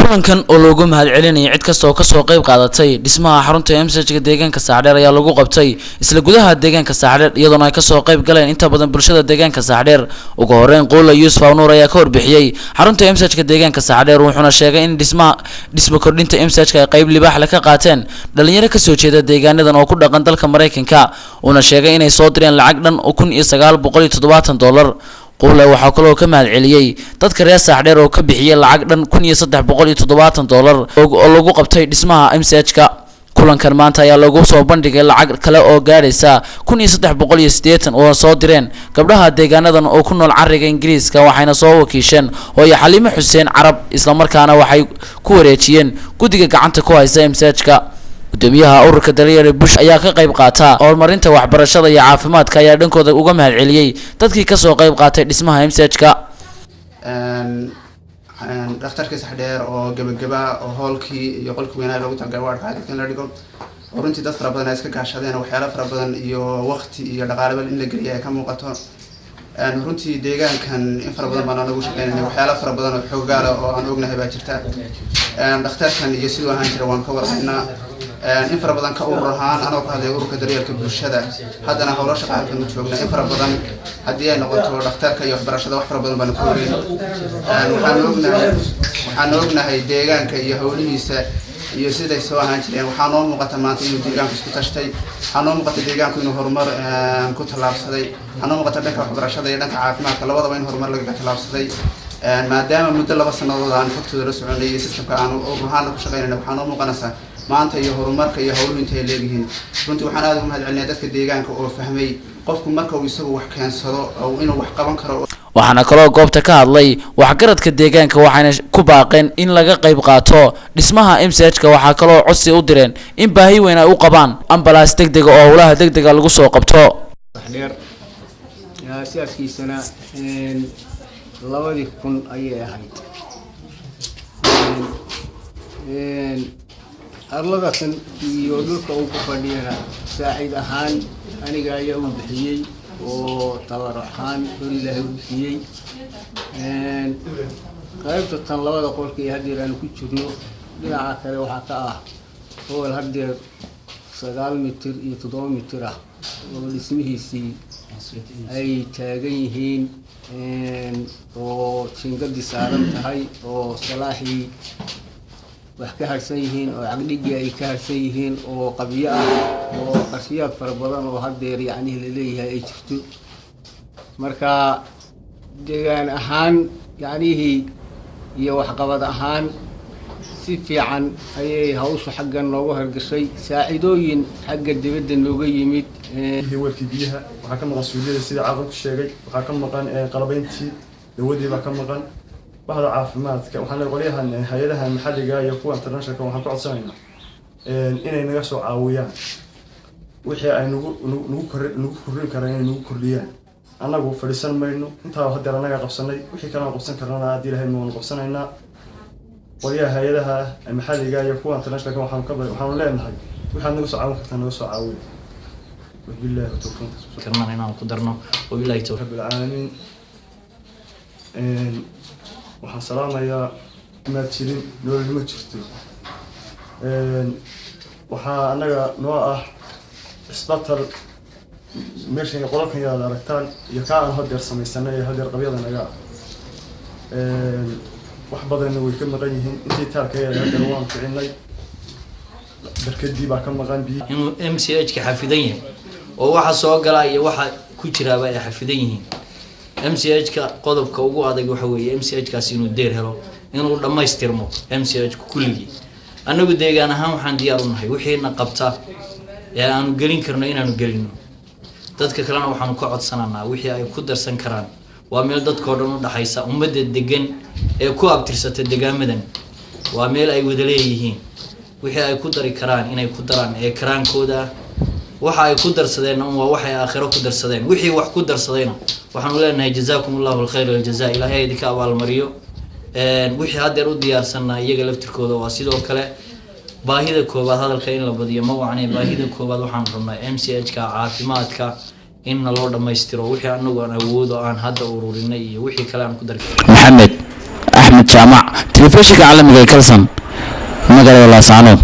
Kulankan oo loogu mahadcelinayay cid kasta oo kasoo qayb qaadatay dhismaha xarunta MCH-ka deegaanka Saaxdheer ayaa lagu qabtay isla gudaha deegaanka Saaxdheer, iyadoona ay kasoo qayb galeen inta badan bulshada deegaanka Saaxdheer. Ugu horeyn, Quula Yuusuf Awnuur ayaa ka warbixiyey xarunta MCH-ka deegaanka Saaxdheer, wuxuuna sheegay in dhismaha dhismo kordhinta MCH-ka ay qayb libaax leh ka qaateen dhalinyaro kasoo jeeda deegaanadan oo ku dhaqan dalka Maraykanka, uuna sheegay inay soo direen lacag dhan $1970. Quule waxaa kaloo ka mahadceliyey dadka reer Saaxdheer oo ka bixiyey lacag dhan $1370 oo lagu qabtay dhismaha MCH-ka. Kulankan maanta ayaa lagu soo bandhigay lacag kale oo gaadhaysa 1380 oo soo direen gabdhaha deegaanadan oo ku nool cariga Ingiriiska, waxayna soo wakiisheen hooyo Xaliimo Xuseen Carab, islamarkaana waxay ku wareejiyeen guddiga gacanta ku haysta MCH-ka. Gudoomiyaha ururka Daryeel Bush ayaa ka qayb qaata horumarinta waxbarashada iyo caafimaadka ayaa dhankooda uga mahadceliyey dadkii kasoo qayb qaatay dhismaha MCH-ka. Dhakhtarkii Saxdheer oo gebagaba oo hoolkii iyo qolkii weynaa loogu talagalay wardka dadka in la dhigo, oo runtii dad fara badan ay iska kaashadeen, waxyaalo fara badan iyo waqti iyo dhaqaaleba in la geliya ay ka muuqato. Runtii deegaankan in fara badan baan anagu shaqeynayna, waxyaalo fara badan oo xoogaala oo aan ognahay baa jirta. Dhakhtarkan iyo siduu ahaan jira waan ka warhaynaa in fara badan. Ka urur ahaan, anoo ka hadlaya ururka daryeelka bulshada, haddana howlo shaqa halkan u joogna, in fara badan haddii ay noqoto dhakhtarka iyo waxbarashada, wax fara badan baanu ka ogeyn. Waxaan ognahay deegaanka iyo howlihiisa iyo siday soo ahaan jireen. Waxaa noo muuqata maanta inuu deegaanku isku tashtay. Waxaa noo muuqata deegaanku inuu horumar ku tallaabsaday. Waxaa noo muuqata dhanka waxbarashada iyo dhanka caafimaadka labadaba in horumar lagaga tallaabsaday, maadaama muddo 2 sanadood aan xogtooda la soconay iyo systemka aan urur ahaana ku shaqeynayna. Waxaa noo muuqanaysaa maanta iyo horumarka iyo howluhu intay leeyihiin. Runtii waxaan aada ugu mahad celinayaa dadka deegaanka oo fahmay qofku marka uu isagu wax keensado oo inuu wax qaban karo. Waxaana kaloo goobta ka hadlay waxgaradka deegaanka, waxayna ku baaqeen in laga qayb qaato dhismaha MCH-ka. Waxaa kaloo codsi u direen in baahi weyn ay u qabaan ambalaas degdega oo howlaha degdega lagu soo qabto. Dheer siyaaskiisana 2000 ayay ahayd. Arladakan iyo dhulka uu ku fadhiyana saacid ahaan aniga ayaa u bixiyey oo tabaruc ahaan hor Ilaahay u bixiyey. Qaybta tan labada qolka iyo haddeer aanu ku jirno, dhinaca kale waxaa ka ah hool haddeer 9 mitir iyo 7 mitir ah oo dhismihiisii ay taagan yihiin, oo jingadii saaran tahay, oo salaaxii wax ka harsan yihiin, oo cagdhigii ay ka harsan yihiin, oo qabyo ah, oo qarshiyaad fara badan oo haddeer yacnihii laleeyahay ay jirto. Marka deegaan ahaan yacnihii iyo waxqabad ahaan si fiican ayay hawshu xaggan noogu hargashay, saacidooyin xagga dibadda nooga yimid. Weelkii biyaha waxaa ka maqan, suuliyada sida caaqilku sheegay waxaa ka maqan, qalabayntii dawadii baa ka maqan. Bahda caafimaadka waxaan leeyahay, qolyahan hay-adaha maxalliga iyo kuwa internationalka, waxaan ku codsanaynaa inay naga soo caawiyaan wixii ay nagu kordhin karaan, inay nagu kordhiyaan. Annagu fadhiisan mayno. Intaa haddeer annaga qabsanay, wixii kalena qabsan karnana haddii Ilahay waanu qabsanaynaa. Qolyaha hay-adaha maxalliga iyo kuwa internationalka waxaanu leenahay, waxaad naga soo caawin kartaa naga soo caawiya. Wabillahi tawfiiq. Karnaan inaan ku darno. Wabillahi tawfiiq. Rabbil caalamiin. Waxaan salaamayaa, maad jirin nolol ma jirto. Waxaa annaga noo ah cisbatal meeshan qolalkan yaad aragtaan iyo kaa aan hadeer samaysanay ee hadeer qabyada naga ah. Wax badanna way ka maqan yihiin. Intii taalka hadeer waan kicinay, barkadii baa ka maqan, biyo. Inuu MCH ka xafidan yahay oo waxa soo gala iyo waxa ku jiraaba ay xafidan yihiin. MCH ka qodobka ugu adag waxa weeye MCH kaasi inuu deer helo, inuu dhammaystirmo MCH ku kulligii. Annagu deegaan ahaan waxaan diyaar u nahay wixiina qabta ee aanu gelin karno inaanu gelino. Dadka kalena waxaanu ka codsananaa wixii ay ku darsan karaan. Waa meel dadkao dhan u dhaxaysa, ummadda degan ee ku abtirsata degaamadan. Waa meel ay wada leeyihiin. Wixii ay ku dari karaan inay ku daraan ee karaankooda ah. Waxa ay ku darsadeenna un waa waxay aakhiro ku darsadeen. Wixii wax ku darsadayna waxaanu leenahay, jazaakum Allahu alkhayr aljaza, Ilaahay idinka abaalmariyo. Wixii haddeer u diyaarsanaa iyaga laftirkooda waa sidoo kale. Baahida koowaad, hadalka in la badiyo ma wacnay, baahida koowaad waxaan rabnaa MCH ka caafimaadka in naloo dhammaystiro, wixii anagu aan awoodo aan hadda ururinay iyo wixii kale aan ku dari. Maxamed Axmed Jaamac, telefishinka caalamiga ee Kalsan, magaalada Laascaanood.